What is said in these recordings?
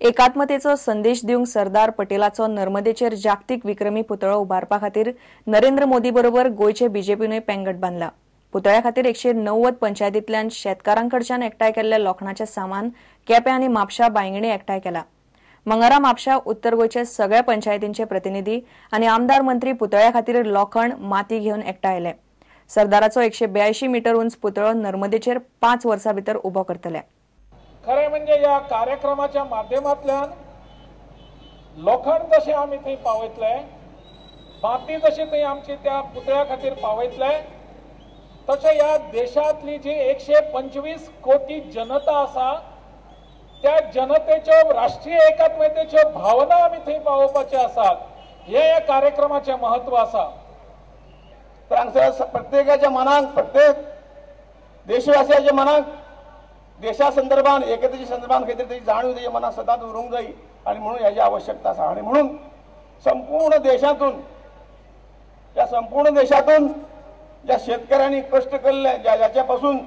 एकात्मतेचो संदेश दिवंक सरदार पटेलाचो नर्मदेचेर जागतीक विक्रमी पुतळो उबारपा खातीर नरेंद्र मोदी बरोबर गोंयचे बीजेपीनूय पेंगट बांदला। पुतळ्या खातीर 190 पंचायतींतल्यान शेतकारांकडच्यान एकठांय केल्ले लोखणाचें सामान केपें आनी म्हापशा बांयगणी एकठांय केला। मंगळारा म्हापशा उत्तर गोंयच्या सगळ्या पंचायतींचे प्रतिनिधी आनी आमदार मंत्री पुतळ्या खातीर लोखण माती घेवन एकठांय आयले। सरदाराचो 182 मीटर उंच पुतळो नर्मदेचेर 5 वर्सां भितर उबो करतले। खरें म्हणजे ह्या कार्यक्रमाच्या माध्यमांतल्यान लोखण जशें आमी थंय पावयतले, माती जशी थंय आमची त्या पुतळ्या खातीर पावयतले, तशें ह्या देशांतली जी 125 कोटी जनता आसा त्या जनतेच्यो राष्ट्रीय एकात्मतेच्यो भावना आमी थंय पावोवपाच्यो आसात। हे ह्या कार्यक्रमाचें महत्व आसा। तर हांगसर प्रत्येकाच्या मनाक, प्रत्येक देशवासियाच्या मनाक देशा संदर्भान, एकतेच्या संदर्भान खंय तरी जाणीव तेच्या मनाक सदांच उरूंक जाय आनी म्हणून हेजी आवश्यकता आसा। आनी म्हणून संपूर्ण देशांतून, त्या संपूर्ण देशांतून ज्या शेतकऱ्यांनी कश्ट केल्ले, ज्या ज्याच्या पासून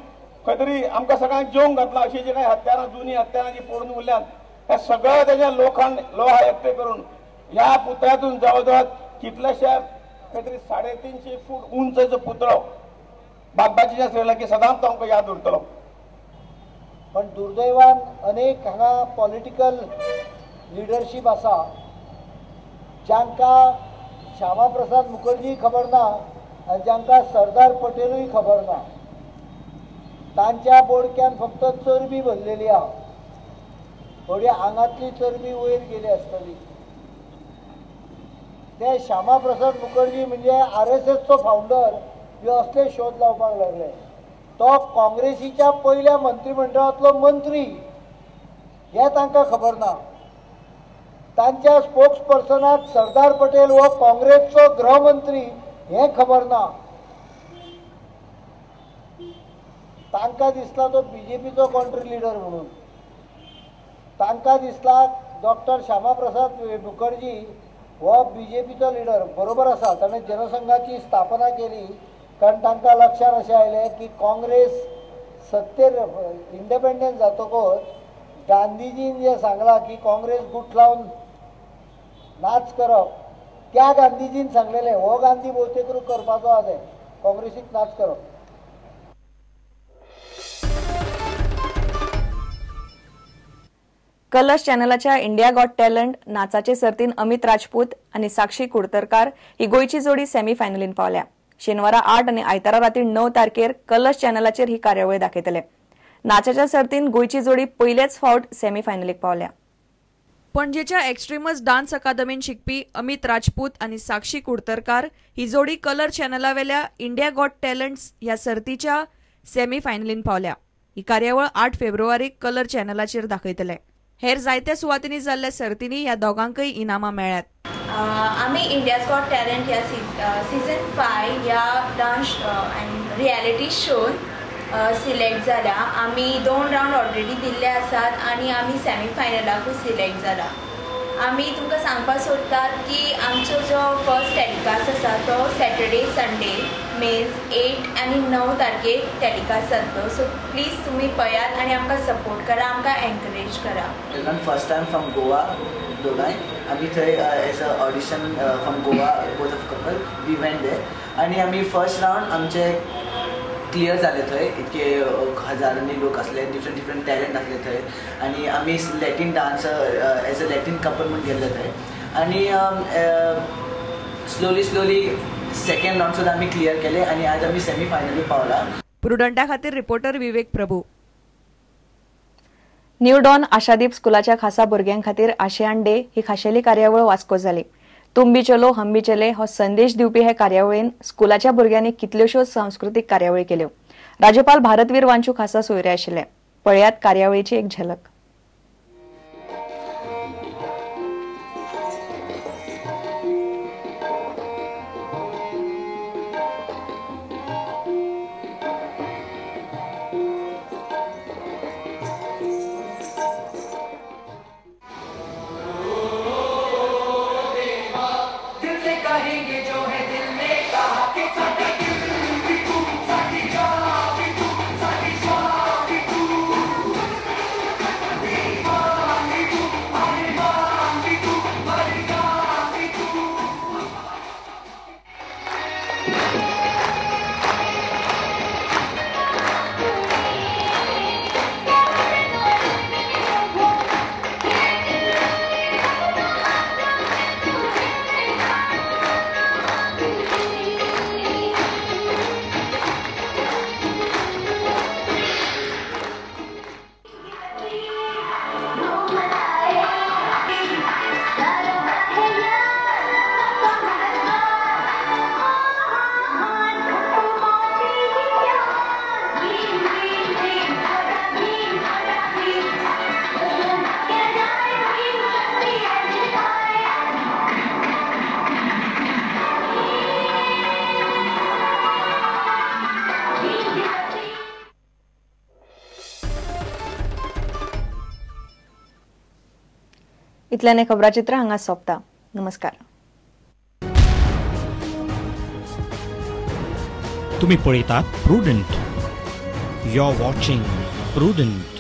खंय तरी आमकां सगळ्यांक जेवंक घातलां, अशी जी कांय हत्यारां, जुनी हत्यारां जी पडून उरल्यात, ह्या सगळ्या तेज्या लोखंड लोहा एकठांय करून ह्या पुतळ्यातून जवळ जवळ कितल्याश्या खंय तरी 350 फूट उंच जो पुतळो बाबाजीच्या आसलेलो की सदांच तो आमकां याद उरतलो। पण दुर्दैवान अनेक हांगा पॉलिटिकल लिडरशीप आसा जांकां श्यामा प्रसाद मुखर्जी खबर ना आनी जांकां सरदार पटेलूय खबर ना। तांच्या बोडक्यान फक्त चरबी भरलेली आहा, थोडी आंगांतली चरबी वयर गेली आसतली। ते श्यामा प्रसाद मुखर्जी म्हणजे आरएसएसचो फावंडर बी असले शोध लावपाक लागले। तो काँग्रेसीच्या पयल्या मंत्रिमंडळांतलो मंत्री हें तांकां खबर ना। तांच्या स्पोक्स पर्सनाक सरदार पटेल हो काँग्रेसचो गृहमंत्री हें खबर ना। तांकां दिसला तो बीजेपीचो कंट्री लिडर म्हणून, तांकां दिसला डॉक्टर श्यामा प्रसाद मुखर्जी हो बीजेपीचो लिडर। बरोबर आसा, ताणें जनसंघाची स्थापना केली कारण तांकां लक्षांत अशें आयलें की काँग्रेस सत्तेर इंडिपेंडन्स जातकच गांधीजीन जें सांगलां की काँग्रेस गुट लावन नाच करप, त्या गांधीजीन सांगलेलें हो गांधी भोवतेक करपाचो आसा तें काँग्रेसीक नाच करप। कलर्स चॅनलाच्या इंडिया गॉट टॅलंट नाचाचे सर्तीन अमित राजपूत आनी साक्षी कुडतरकार ही गोंयची जोडी सेमीफायनलीन पावल्या। शेनवारा 8 आनी आयतारा राती 9 तारखेर कलर्स चॅनलाचेर ही कार्यावळ दाखयतले। नाचाच्या सर्तीन गोंयची जोडी पयलेच फावट सेमीफायनलीक पावल्या। पणजेच्या एक्स्ट्रीमस डान्स अकादमीन शिकपी अमित राजपूत आनी साक्षी कुडतरकार ही जोडी कलर चॅनलावेल्या इंडिया गॉट टॅलंट्स ह्या सर्तीच्या सेमीफायनलीन पावल्या। ही कार्यावळ 8 फेब्रुवारीक कलर चॅनलाचेर दाखयतले। हेर जायत्या सुवातींनी जाल्ल्या सर्तींनी ह्या दोगांकय इनामां मेळ्ळ्यात। आमी इंडियाज गॉट टॅलंट ह्या सीझन 5 ह्या डान्स आनी रियलिटी शोन सिलेक्ट जाला। आमी 2 रावंड ऑलरेडी दिल्ले आसात आनी आमी सेमीफायनलाकूय सिलेक्ट जाला। आमी तुमकां सांगपाक सोदतात की आमचो जो फर्स्ट टेलिकास्ट आसा तो सॅटर्डे संडे मीन्स 8 आनी 9 तारखेक टेलिकास्ट जातलो। सो प्लीज तुमी पळयात आनी आमकां सपोर्ट करा, आमकां एनकरेज करा। फर्स्ट टायम फ्रॉम गोवा दोगांय आमी थंय as a audition from Goa both of couple we went there आनी आमी फर्स्ट रावंड आमचे क्लियर जाले थंय। इतके हजारांनी लोक आसले, डिफरंट डिफरंट टॅलंट आसले थंय आनी आमी Latin dance as a Latin couple म्हूण गेल्ले थंय आनी स्लोली स्लोली सेकंड रावंड सुद्दां आमी क्लियर केले आनी आज आमी सेमी फायनली पावला। प्रुडंटा खातीर reporter Vivek Prabhu. New Dawn Ashadeep स्कुलाच्या खासा भुरग्यां खातीर आशियान डे ही खाशेली कार्यावळ वास्को जाली। तुम भी चलो हम भी चले हो संदेश दिवपी हे कार्यावळीन स्कुलाच्या भुरग्यांनी कितल्योश्योच सांस्कृतीक कार्यावळी केल्यो। राज्यपाल भारतवीर वांचू खासा सोयरे आशिल्ले। पळयात कार्यावळीची एक झलक। इतल्यान खबराचित्र हांगा सोंपता. नमस्कार. तुम्ही पळयतात Prudent. You are watching Prudent.